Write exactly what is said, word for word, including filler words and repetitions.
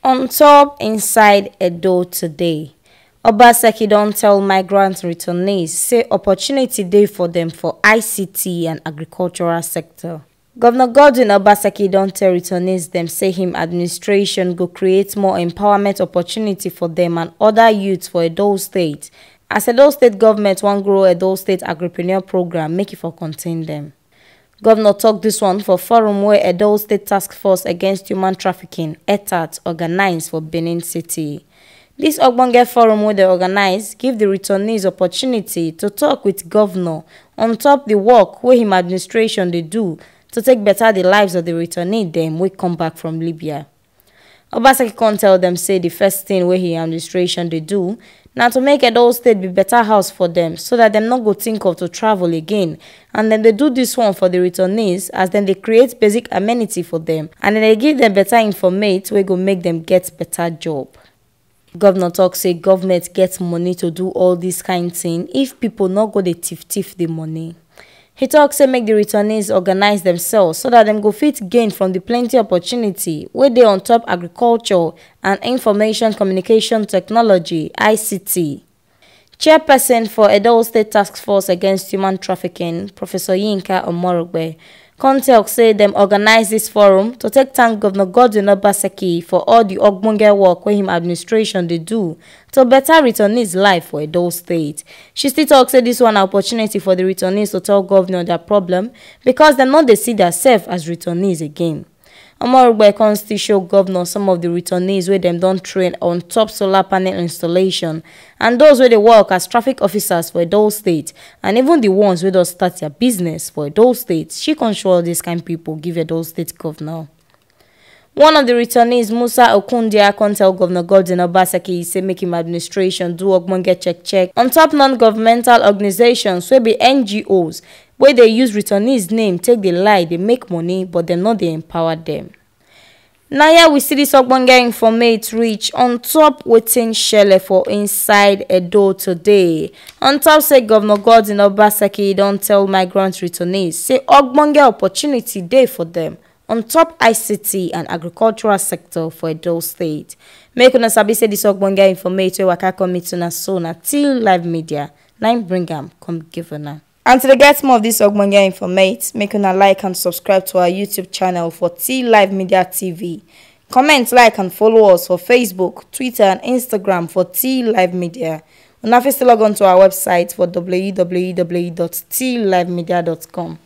On top inside Edo today, Obaseki don tell migrant returnees say opportunity dey for dem for I C T and agricultural sector. Governor Godwin Obaseki don tell returnees dem say him administration go create more empowerment opportunity for dem and other youths for Edo State, as Edo State government wan grow Edo State agripreneur program make e for contain dem. Governor talk this one for forum wey Edo State Task Force Against Human Trafficking, ETAT, organize for Benin City. This ogbonge forum wey dem organize give the returnees opportunity to talk with governor on top the work wey him administration dey do to take better the lives of the returnee dem wey come back from Libya. Obaseki come tell dem say the first thing wey him administration dey do na to make Edo State be better house for dem so that dem no go think of to travel again, and dem dey do this one for the returnees as dem dey create basic amenity for dem and dem dey give dem better informate wey go make dem get better job. Governor talk say government get money to do all this kind thing if people no go dey thief thief the money. He talk say make the returnees organize themselves so that dem go fit gain from the plenty opportunity wey dey on top agriculture and information communication technology, I C T. Chairperson for Edo State Task Force Against Human Trafficking, Professor Yinka Omorogbe, come talk say dem organize this forum to take thank Governor Godwin Obaseki for all the ogbonge work wey him administration dey do to better returnees life for Edo State. She still talk say this one na opportunity for the returnees to tell governor their problem because dem no dey see theirself as returnees again. Omorogbe come still show governor some of the returnees wey dem don train on top solar panel installation and those wey dey work as traffic officers for Edo State and even the ones wey don start their business for Edo State. She come show all these kind people give Edo State governor. One of the returnees, Musa Okundia, come tell Governor Godwin Obaseki say make him administration do ogbonge check check on top non-governmental organizations wey be N G Os wey dey use returnees name take dey lie dey make money but dem no dey empower dem. Na here we see this ogbonge informate reach on top wetin shele for inside Edo today. On top say Governor Godwin Obaseki don tell migrant returnees say ogbonge opportunity dey for dem on top I C T and agricultural sector for Edo State. Make una sabi say this ogbonge informate wey waka come meet una so na Till Live Media na im bring am come give una. And to dey get more of this ogbonge informate, make una like and subscribe to our YouTube channel for T Live Media T V. Comment, like and follow us for Facebook, Twitter and Instagram for T Live Media. Una fit still log on to our website for w w w dot t live media dot com.